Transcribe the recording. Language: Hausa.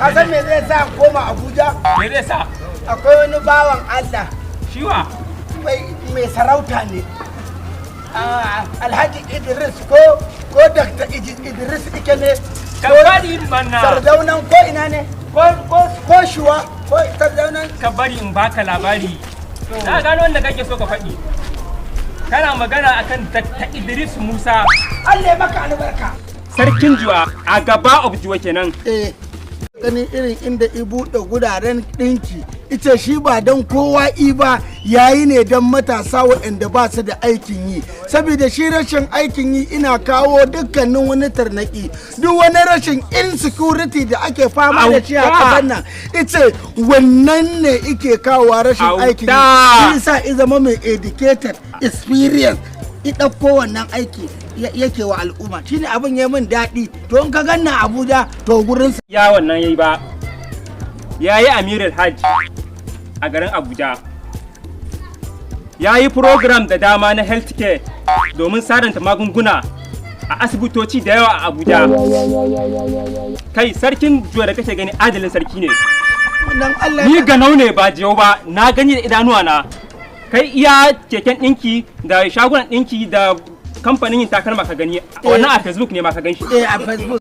Ka san me zai sa in koma Abuja? Me zai sa? Akwai wani bawan Allah. Shiwa. Mai sarauta ne. Ah, Alhaji Idris ko Dr. Idris ike ne. Ka Ko bari mana. Sardaunan ko ina ne? Ko shuwa ko sardaunan. Ka bari in baka labari. Na gano wanda kake so ka faɗi. Kana magana akan Dr. Idris Musa. Allah ya maka albarka. Sarkin Juwa, a gaba of Juwa kenan. Eh, ganin irin inda i buɗe guraren ɗinki, ita shi ba don kowa i ba, yayi ne don matasa waɗanda ba su da aikin yi, saboda shi rashin aikin yi ina kawo dukkanin wani tarnaki, duk wani rashin insecurity da ake fama da shi a Auta. ƙasar nan. Ita wannan ne ike kawo rashin aikin yi. Auta. Shi yasa i zama mai educated experience, i ɗauko wannan aiki yake wa al'umma. Shine abin ya min daɗi. To, in ka ganna Abuja, to gurin. Ya wannan yayi ba. Yayi Amirul Hajj a garin Abuja. Yayi program da dama na healthcare domin saranta magunguna a asibitoci da yawa a Abuja. Kai, sarkin Juwa da kake gani adalin sarki ne. Dan Allah. Ni ganau ne ba jiyau ba, na gani da idanuwa na. Kai, iya keken ɗinki da shagunan ɗinki da kamfanin yin takalma ka gani, wannan a Facebook ne ma ka gan shi. Eh, a Facebook.